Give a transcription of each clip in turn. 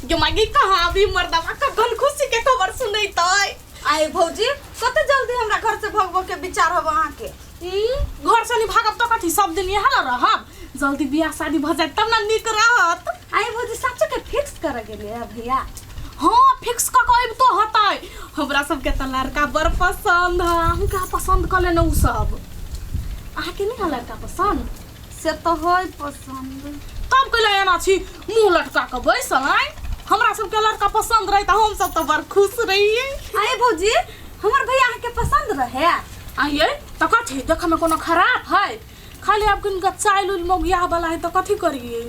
गे मागी कहाँ अभी मर्दवा कखन खुशी के खबर सुनैतै। आए भौजी कते जल्दी हमरा घर से भगबो के विचार हब अहाँ के? घर से नहीं भागब तो कथी सब दिन यहाँ न रहब? जल्दी बियाह शादी भ जाए तब ना नीक रहत। आए भौजी सच के फिक्स कर गेले है भैया? हाँ फिक्स क के अबितो हतै। हमरा सबके तऽ लड़का बड़ पसंद है, अहूँ पसंद कऽ लेने उ सब। अहाँके नहीं है लड़का पसंद? से तो होय पसंद। तब कैला एना छी मुँह लटका के बैसल? आँय हमरा सबके लड़का पसंद रहे तऽ हम सब तऽ बड़ खुश रहियै। आए भौजी हमर भैया अहाँके पसंद रहे? आइए तऽ कथी देखऽ में कोनो खराब है? खाली आब किनका चाइल उल मौगिया वाला है तऽ कथी करियै,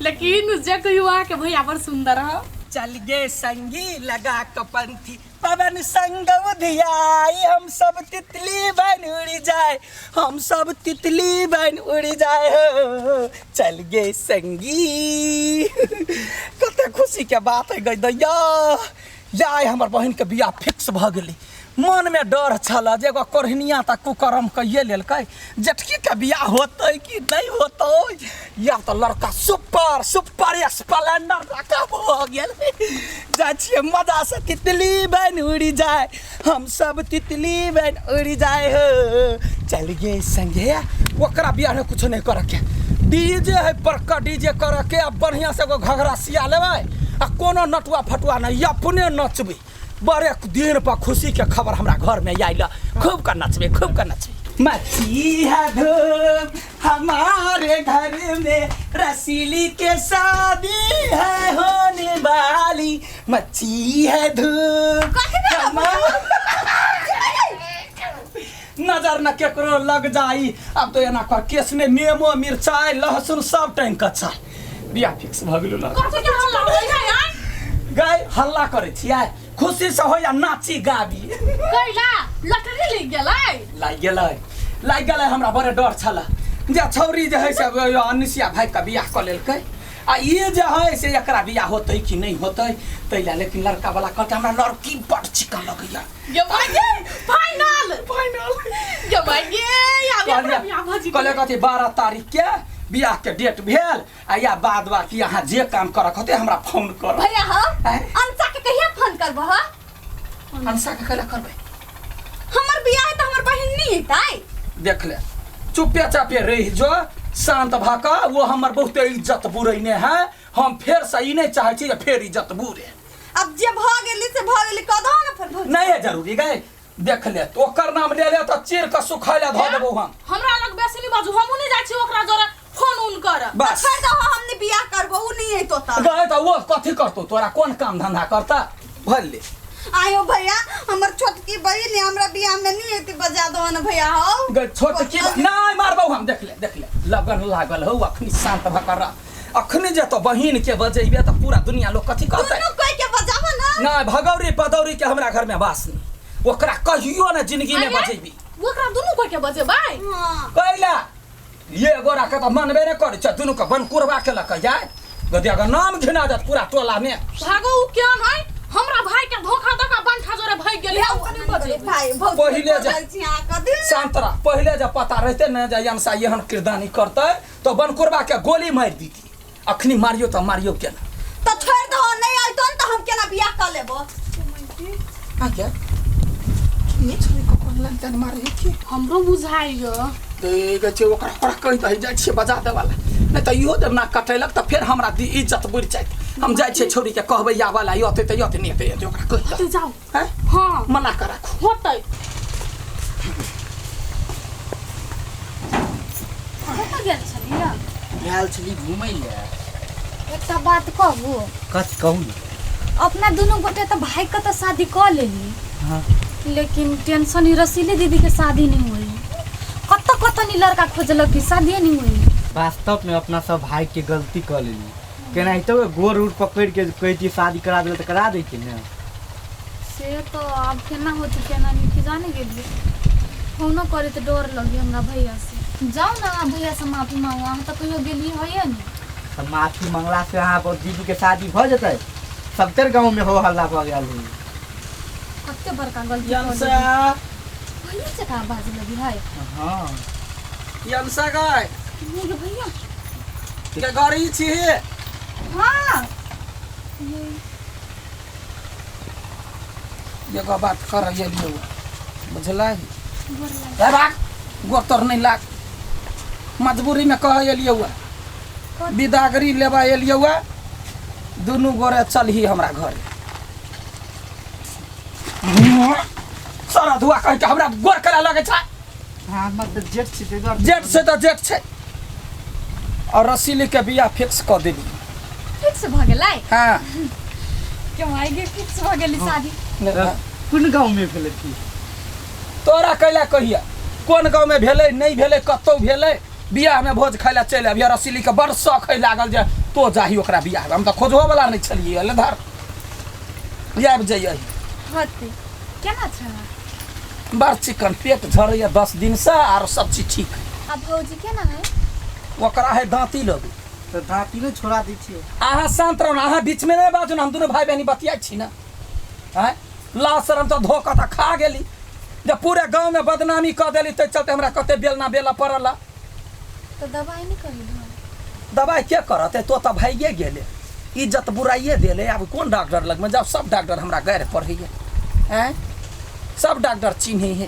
लेकिन जे कहियो अहाँके भैया बड़ सुंदर है। चल गे संगी लगा कपंथी पवन संग उधियाई, हम सब तितली बन उड़ जाए, हम सब तितली बन उड़ जाए हो। चल गे संगी। कते खुशी के बात है गई दैया, जाय हमर बहिन के बियाह फिक्स भ गेलै। मन में डर छल जे एगो कोढ़निया तऽ कुकर्म कहिए लेलकै, जेठकी के बियाह होतै कि नहीं होतै। या तऽ लड़का सुपर सुपर स्प्लेंडर लड़का भऽ गेल। जाइ छियै मजा से तितली बन उड़ि जाए, हम सब तितली बन उड़ि जाए हो। चल गे संगे। ओकरा बियाह में कुछो नहीं करऽ के, डीजे है बड़का डीजे करऽ के, आ बढ़िया से एगो घघरा सिया लेबै आ कोनो नटुआ फटुआ नहीं, अपने नचबै। बड़े दिन पर खुशी के खबर हमरा घर में आयल, खूब का नचबे खूब का नचबे। मची है धूम हमारे घर में, रसीली के शादी है होने वाली, मची है धूम। नजर न केकरो लग जाई। अब तो एना कर केस में नेमो मिरचाई लहसुन सब टाइम का चल बियाह फिक्स भ गेलो। लग कथी के हल्ला होइ है? आँय गए हल्ला करे छियै खुशी से हो या नाची गाबी। कैला लटरी लग गेलै? लागि गेलै लागि गेलै। हमरा बड़े डर छल जे छौरी जे है से अनिसिया भाई के बियाह कऽ लेलकै आ ई जे है से एकरा बियाह होतै कि नहि होतै ताहि लए। लेकिन लड़का वाला कहलकै हमरा लड़की बड़ चिकन लगैया। गे भाई फाइनल फाइनल। गे भाई गे आब एकरा बियाह भऽ जेतै। कहलियै कथी 12 तारीख के बियाह के डेट भेल आ या बाद बाकी अहाँ जे काम करक होतै हमरा फोन करब। भैया हो आँय? अंशा के कहिया फोन करबो हो? अंशा के कैला करबै? हमर बियाह है तऽ हमर बहिन नहीं हेतै। देख ले चुपे चापे रहि जो शांत भऽ कऽ, वो हमर बहुते इज्जत बुरैने है, हम फेर से ई नहीं चाहै छी जे फेर इज्जत बुरे। अब जे भऽ गेली से भऽ गेली, कह दहो ने फेर भौजी। नहीं है जरूरी गए, देख ले तो ओकर नाम ले ले तऽ चीर के सुखाय ले धऽ देबौ हम। हमरा लग बेसी नहीं बाजू, हमहूँ नहीं जाइ छी ओकरा जोरे फोन उन कर। बस छोड़ दहो, हमने बियाह करबो उ नहीं हेतो तऽ। गए तऽ वो कथी करतौ, तोरा कोन काम धंधा करता भले। आयो भैया हमर छोटकी बहिन है, हमरा बियाह में नहीं हेती बजा दो न भैया हो। गए छोटकी नहीं मारबौ हम। देख ले देख ले लगन लागल हौ, अखनी शांत भऽ कऽ रह। अखनी जे तो बहिन के बजेबे तऽ पूरा दुनिया लोग कथी कहतै? दुनू कोई के बजाबो ना। नहीं भगौरी पदौरी के हमरा घर में वास नहीं, ओकरा कहियो ना जिंदगी में अरे, बजेबी। ओकरा दुनू कोई के बजेबै? हाँ। कैला ये गोरा के तऽ मनबे नहि करै छै, दुनू के बनकुरबा के लऽ कऽ जाय गदिया के नाम घिना जात पूरा टोला में। भागो उ केहन है, हमरा भाई के धोखा दऽ के बंठा जोरे भागि गेलै, हम कनी बजेबै। भाई भौजी पहिले जे- बोलल छी अहाँ कथी? शांत रह, पहिले जे पता रहते ने जे अंशा एहन किरदानी करतै तो बनकुरबा के गोली मारि दीती, अखनी मारियो तऽ मारियो केना। तऽ छोड़ि दहो, नहीं अयतो ने तऽ हम केना बियाह कऽ लेबो? आ क्या ये छोरी को कोन लंचन मारे की हमरो बुझाइयो देख छै ओकरा ओकरा कहि दही जाइ छियै बजा देबा ला, नहि तऽ इहो जब नाक कटेलक तऽ फेर हमरा इज्जत बुड़ि जायत। हम जाइ छियै छौरी के कहबै आबऽ ला, अतै तऽ अतै, नहि अतै अतै, ओकरा कहि दही। होतै जाउ। हैं? हाँ। मना कऽ राखू। होतै। कतऽ गेल छलियै? गेल छली घूमै लए। एकटा बात कहू? कथी कहू ने। अपना दुनू गोटे तऽ भाई के तऽ शादी कऽ लेली। हाँ। लेकिन टेंशन ही रसीले दीदी के शादी नहीं हुई, कतऽ कतऽ नी लड़का खोजलक कि शादिये नहीं हुई। वास्तव में अपना सब भाई के गलती कऽ लेली, केनाहितो गोर उर पकड़ के कहती शादी करा देल तऽ करा दैती ने। से तो आब केना होती केना नहीं कि जाने गेलियै, फोनो करे तऽ डर लगे हमरा भैया से। जाउ ना भैया से माफी मांगू, अहाँ तऽ कहियो गेलियै होइए ने। तऽ माफी मांगला से अहाँ पर दीदी के शादी भऽ जेतै? सबतर गाँव में हो हल्ला भऽ गेल है। कते बड़का गलती कऽ यमसा लेली। भैया जकाँ बाजऽ लगी है। हाँ यमसा गाय की भैया के घर ही छी? हाँ। एगो बात कर एलियौ बुझलै हे भाग गोर तोर नहि लाग मजबूरीमे कह एलियौ विदागरी लेबा एलियौ दुनू गोरे चलही हमरा घर सारा धुआ कहि के हमरा गोर करा लगै छै हाँ हमर तऽ जेठ छी ताहि दुआरे जेठ छै तऽ जेठ छै और रसीली के बियाह फिक्स कऽ देली फिक्स भऽ गेलै हाँ क्यों आइ गे फिक्स भऽ गेलै शादी कोन गाँवमे भेलै की तोरा कैला कहिया कोन गाँवमे भेलै नहि भेलै कतौ भेलै बियाहमे भोज खाइ लए चलि अबिह रसीलीके बड़ शौक है लागल जे तो जाही ओकरा बियाहमे हम तऽ खोजहो वला नहि छलियै ले धर आबि जइयै होतै केना छै बड़ चिकन पेट झड़ैया 10 दिनसँ आर सब चीज ठीक है। आ भौजी केना है ओकरा है दाँती लगे तऽ दाँती नहि छोड़ा दै छियै अहाँ शान्त रहू ने अहाँ बीचमे नहि बाजू ने हम दुनू भाय बहिनी बतियाइ छी ने आँय लाज शरम तऽ धो कऽ तऽ खा गेली जे पूरे गाँवमे बदनामी कऽ देली ताहि चलते हमरा कते बेलना बेलऽ पड़ल तऽ दबाइ नहि करेलहुँ दबाइ के करत तो तऽ भाइये गेले इज्जत बुराइए देले आब कोन डॉक्टर लगमे जब सब डॉक्टर हमरा गैर पढ़ैए आँय सब डॉक्टर चिन्है है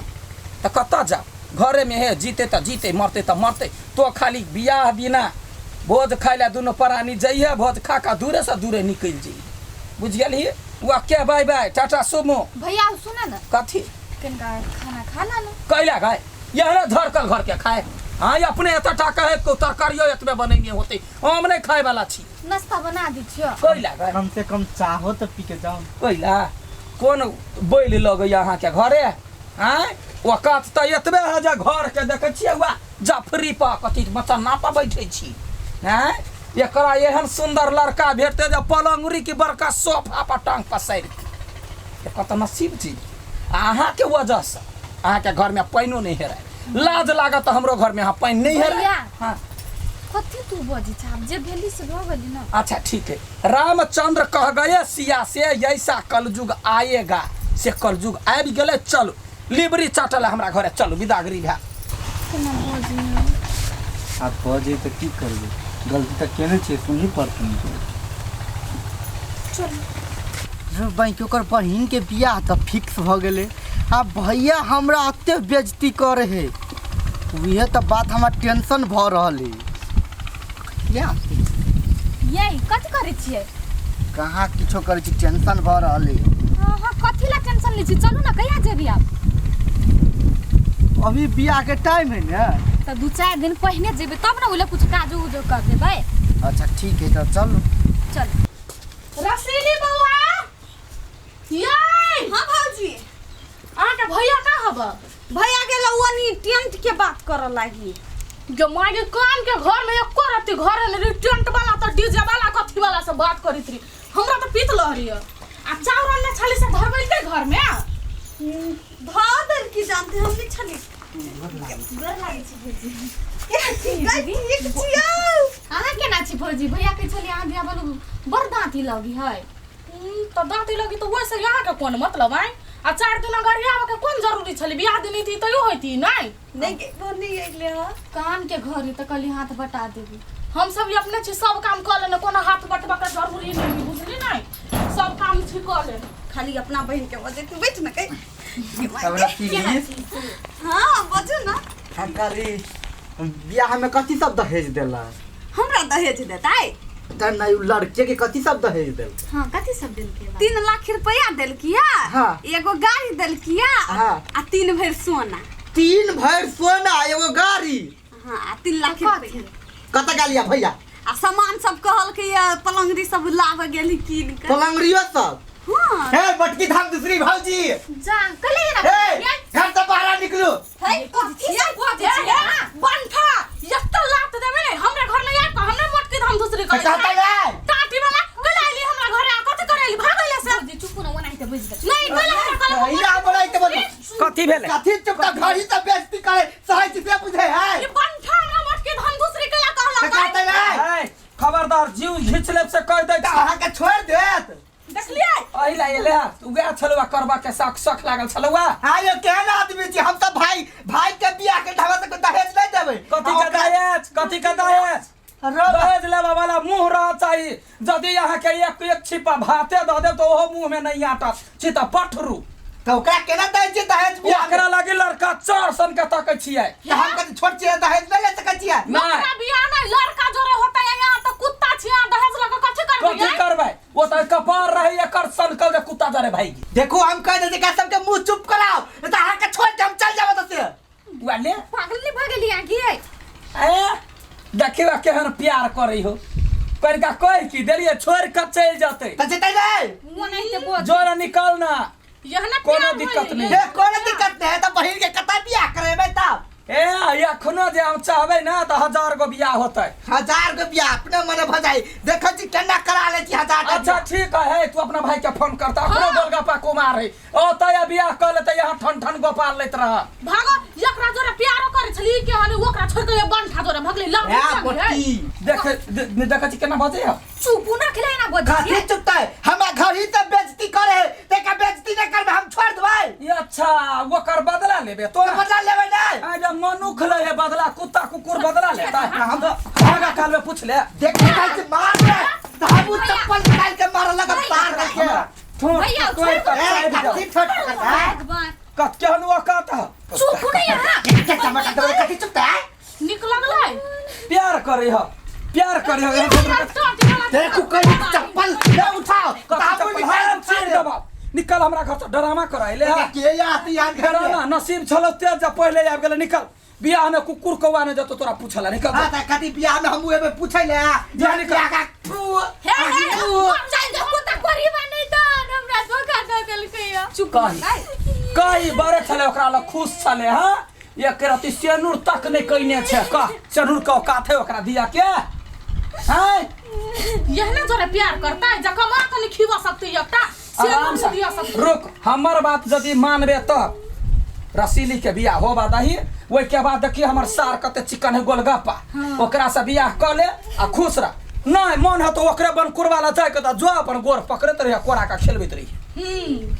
तऽ कतऽ जाउ घरेमे हे जीते तऽ जीते मरते तऽ मरते तो खाली बियाह दिना भोज खाइ लए दुनू प्राणी जइहे भोज खा कऽ दूरेसँ दूरे निकलि जइहे बुझि गेलही ओके बाय बाय टाटा सुमो भैया सुन ने कथी कनिका खाना खा ला ने कैला गाय यह धरकल घर के खाए हाँ अपने एतऽ टाका है तरकारियो एतबे बनेने होते हम नहि खाए वाला छी नाश्ता बना दै छियो कैला गाय कम से कम चाहो तऽ पी के जाउ कैला कोन बैल लगैया अहाँके घरे आँय औकात तऽ एतबे है जे घरके देखै छियै वएह जफरी पर कथी मचन्ना पर बैठै छी आँय एकरा एहन सुन्दर लड़का भेटतै जे पलंगरी की बड़का सोफा पर टांग पसारि के एकर तऽ नसीब छी अहाँके वजहसँ अहाँके घरमे पानिओ नहि हेराय लाज लागत तऽ हमरो घरमे अहाँ पानि नहि हेराय भैया। हाँ कथी तू बजै छ आब जे भेली से भऽ गेली ना अच्छा ठीक है रामचंद्र कह गए सिया से ऐसा कलयुग आएगा से कलयुग आबि गेलै चलू लिबरी चाटल हमरा घरे चलू विदागरी भए केना बजै आब भऽ जाइ तऽ की करबै गलती तऽ केने छियै सुनही पड़तै ने। चलू बैंक ओकर बहिन के बियाह तऽ फिक्स भऽ गेलै आ भैया हमरा एते बेइज्जती करे है उहे तऽ बात हमरा टेंशन भऽ रहल है या ये कथी करै छियै कहाँ किछो करै छी टेंशन भऽ रहल है हाँ हाँ कथी ला टेंशन लै छी चलू ना कहिया जेबी आब अभी बियाह के टाइम है ने तऽ 2-4 दिन पहिने जेबै तब ने ओहि कुछ काजो उजो कर देबै अच्छा ठीक है तऽ चलू चल रसीली बौआ ये हाँ भौजी अहाँके भैया कहाँ हब भैया गेल ओनी टेंट के बात करऽ लागी गे माय गे कान के घर में एको रत्ती घर में रही टेंट वाला तऽ डीजे वाला कथी वाला से बात करैत रही हमरा तऽ पीत लहरी आ चाउर अनने छली से धरबैलकै घर में धऽ देल की जानते हम नहीं छली गोर लागै छी भौजी गई ठीक छियौ अहाँ केना छी भौजी भैया कहै छलियै अहाँ बियाह बोलू बड़ दाँती लगी है तऽ दाँती लगी तऽ ओहिसँ अहाँके कोन मतलब आइ आ 4 दिन अगर आबऽ के कोन जरूरी छलै बियाह दिन थी तैयो होती नहि नहीं गे नहीं अइले ह कान के घर है तऽ कहली हाथ बटा देबी हम सब भी अपने छी सब काम कऽ लेने कोनो हाथ बटबा के जरूरी नहीं बुझली नहीं सब काम छी कऽ लेने खाली अपना बहन के वजह तू बैठ ना कहीं तब रसीली हाँ बजू ना हम कहली बियाह में कथी सब दहेज देला हमरा दहेज देतै तऽ नहि उ लड़के के कथी सब दहेज देल हाँ कथी सब देलकै बा? 3 लाख रुपया देलकिया हाँ। एगो गाड़ी देलकिया हाँ। आ 3 भरि सोना 3 भरि सोना एगो गाड़ी हाँ आ 3 लाख कथी? रुपया कतऽ गेलिया भैया आ सामान सब कहलकै या पलंगरी सब लाबऽ गेली कीन के पलंगरियो सब हाँ हे बटकी धाम दूसरी भौजी जा कहले ना हे घर से बाहर निकलू है कथी सब बजै छियै अहाँ? बंठा एत्ते लात देबै ने हमरा घर में आबि कऽ हमरा मोटकी धाम दूसरी तऽ कहता गए टाटी वाला कल आइली हमरा घरे आ कथी करैली भागैले से भौजी चुप ना ओनाहिते बुझि गेल नहीं कल हमरा कल भैया बोलै के बदल कथी भेलै कथी चुप तऽ घड़ी से बेइज्जती करे सहै छी से बुझे है ई बंठा हमरा मोटकी धाम दूसरी कला तऽ कहलक कहता गए हे खबरदार जीव घींच लेब से कह दै तऽ अहाँके छोड़ि देत देखलियै अहिला एले तू गया छलुआ करबा के शौक शौक लागल छलुआ हाँ यो केहन आदमी छी हम सब भाई भाई के बियाह के ढंग से दहेज नहीं देबै कथी के दहेज कथी के दहेज दहेज लेबा वाला मुंह रह चाही। यदि अहाँ के एक एक छिपा भाते दऽ देब तऽ ओहो मुंह में नहीं आटत छी तऽ पठरू। तऽ ओकरा केना दै छियै दहेज बियाह में? ओकरा लगी लड़का चार सन के तकै छियै। तऽ हम कथी छोट छियै दहेज नहि ले सकै छियै? नहि। ओकरा बियाह नहि लड़का जोरे होता है यहाँ तऽ कुत्ता छियै दहेज लऽ कऽ कथी करबै कथी करबै? ओ तऽ कपार रहै एकर सनकल जे कुत्ता जरे भागि। देखू हम कहि दै छी एकरा सबके मुँह चुप कराउ नहि तऽ अहाँके छोड़ि के हम चलि जायब एतऽ से। वाले पागल नहीं भऽ गेली अहाँ की यै? ए देखियौ केहन प्यार करै हो। कनिका कहि की देलियै छोड़ि कऽ चलि जेतै। तऽ जेतै नहि। मुँह नहीं ते बोल। जोर निकल ना। यह ना कोनो प्यार दिक्कत होइले। नहि। ए कोनो दिक्कत नहि है तऽ बहिन के कतऽ बियाह करेबै तब? ए एखनो जे हम चाहबै ना तऽ 1000 गो बियाह होतै। 1000 गो बियाह अपने मने भऽ जाइ। देखै छी केना करा लै छी 1000 टा अच्छा बियाह। ठीक है, तू अपना भाई के फोन करता। अपनो गोलगप्पा कुमार है ओतऽ बियाह कऽ लेतै, यहाँ ठन ठन गोपाल लैत रह। भागो एकरा जोरे प्यारो करै छली के हने ओकरा छोड़ के बंठा जोरे भगले लग ए मोटी देख देखै छी केना बजै है। चुपू ना खिलाई ना बजै कथी छियै। चुपतै? हमरा घर ही तऽ बेइज्जती करे है, तका बेइज्जती नहि करबै हम छोड़ देबै। ई अच्छा ओकर बदला लेबे तो? तऽ बदला लेबै नहि। आइ जब मनुख लै है बदला, कुत्ता कुकुर बदला लेता है। हम आगा काल में पूछ ले। देखै जाइ छी मार रे तऽ हमहूँ चप्पल निकालि के मारऽ लगब तार रखे। ठोक भैया, कोई छोड़ तक ए साइड जाओ। कथी छोट पकड़ता है? भगवान कत केहन औकात है? चुपू नहीं अहाँ। के चमका देबै कथी चुपतै? निक लगलै। प्यार करे हो, प्यार करे हो। देखू कहीं चप्पल ले उठाओ कथी ताबू चप्पल? निकाल हम चीर देबौ। निकल हमरा घर से, डरामा कर ले। के के आती यार घर में? डरामा नसीब छलो तेज जब पहले आबि गेलै। निकल, बियाह में कुकुर कौआ नहीं जेतौ तोरा पूछला। निकल। हाँ त कथी बियाह में हमहूँ एबै पूछै ले? जा निकल। बियाह का फू हे हे चल जा कुत्ता कोरीबा नहीं तो हमरा धोखा दऽ देलकै या। चुप कही कही बड़े छलै ओकरा लग खुश छलै। हाँ एक रति सेनुर तक नहीं कइने छै। कह सेनुर के औकात है ओकरा दिया के? हैं यह ना जोरे प्यार करता है जका मार के नहीं खिवा सकती एकटा आराम से से दिया सकती। रुक, हमर बात यदि मानबे तब रसीली के बियाह होबा दही। ओहि के बाद देखिए हमर सार कते चिकन है गोलगप्पा, ओकरा से बियाह कऽ ले आ खुश रह। नहीं मन है तो ओकरे बन कुरवा ला जाके तो जो अपन गोर पकड़ैत रही कोरा का खेलबैत रही। हम्म।